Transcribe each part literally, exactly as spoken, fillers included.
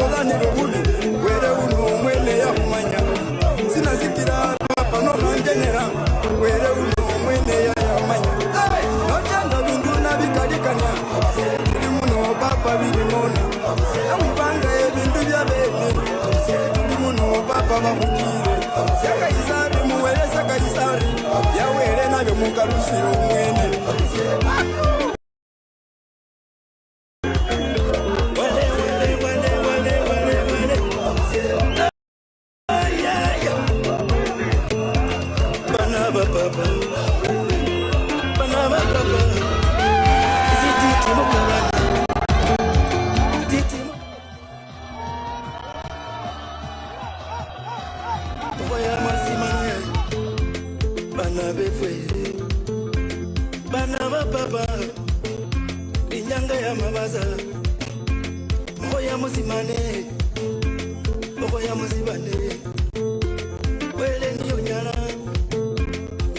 Olanira obubi, Wele uno omwene yakhumanya. Sina sikira papa nokhanjenyera, Wele uno omwene yayamanya. Hey! Nochenda bindu nabikalikania, tuli muno papa bilimona. Ewibanga ebindu bya bene, tuli muno papa bakhutire. Sya Kaisari muwelesa Kaisari, bya Wele nabyo mukalusire omwene. Bana ba papa, bana ba papa, zititi mukabana, zititi mu- Oya mazima ne bana befwe, bana ba papa, inyanga ya mabaza, oya muzimane, oya muzibane, Wele niyo nyala,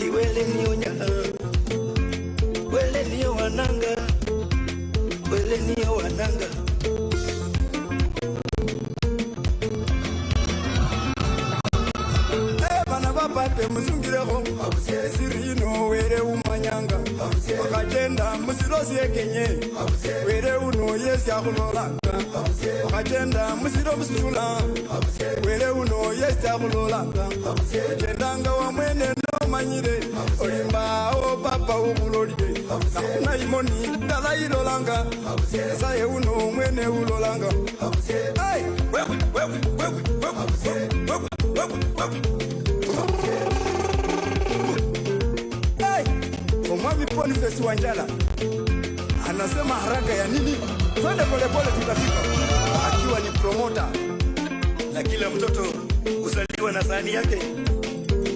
ni Wele niyo nyala, Wele niyo wananga, Wele niyo wananga. Eh, bana ba papa musungilekho, siri yino Wele umanyanga. Okhachenda musiro siekenye, Wele uno yesi akhulolanga. Okhachenda musiro musichula, Wele uno yesi akhulolanga. Ochendanga wamwene nomanyire, olimbawo papa ukhulolire. Nakhuna imoni ndala ilolanga, Nyasaye uno omwene ulolanga. Hey! Wewe, wewe, wewe, wewe, wewe, wewe, wewe, wewe. Hey! Omwami Boniface Wanjala anasema haraka ya nini? Twende polepole tutafika. Akiwa ni promoter. Na kila mtoto huzaliwa na sahani yake.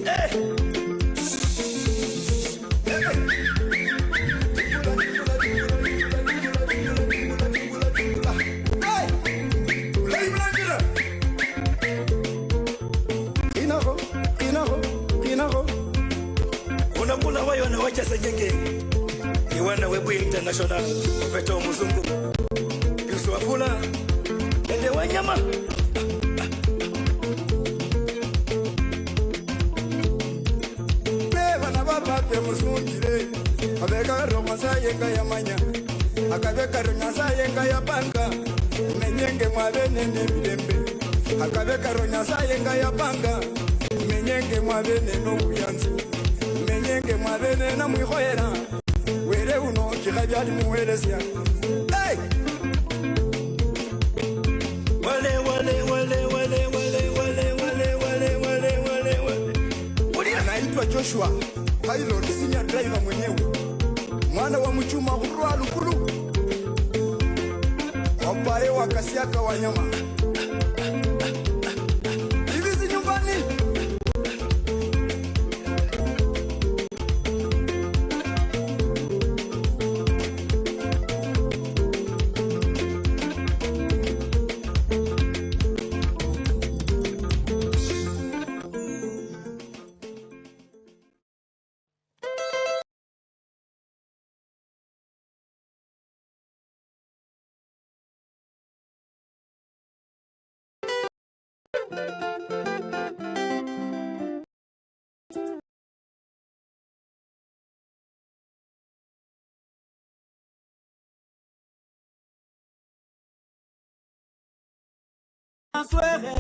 Eh! Hey! Inako, inako, inako. Unakula wayo na wacha senyenge. Ni wana webu international. Opeta omuzungu. Yusuf Wafula. Nende Wanyama. Ne bana ba papa musungire, abeka karo Nyasaye nga yamanya, akabe karo Nyasaye nga yapanga, menyenge mwabene nemirembe. Akabe karo Nyasaye nga yapanga, menyenge mwabene nobuyanzi, menyenge mwabene namwikhoyera. Wele uno chikha byali muwelesia. Hey! Wale, wale, wale. Uli anaitwa Joshua Pilot, senior driver mwenyewe. Mwana wa Mchuma khurwa Lukulu. Wapaye wa Kasiaka Wanyama. Ibizi nyumbani. Aswere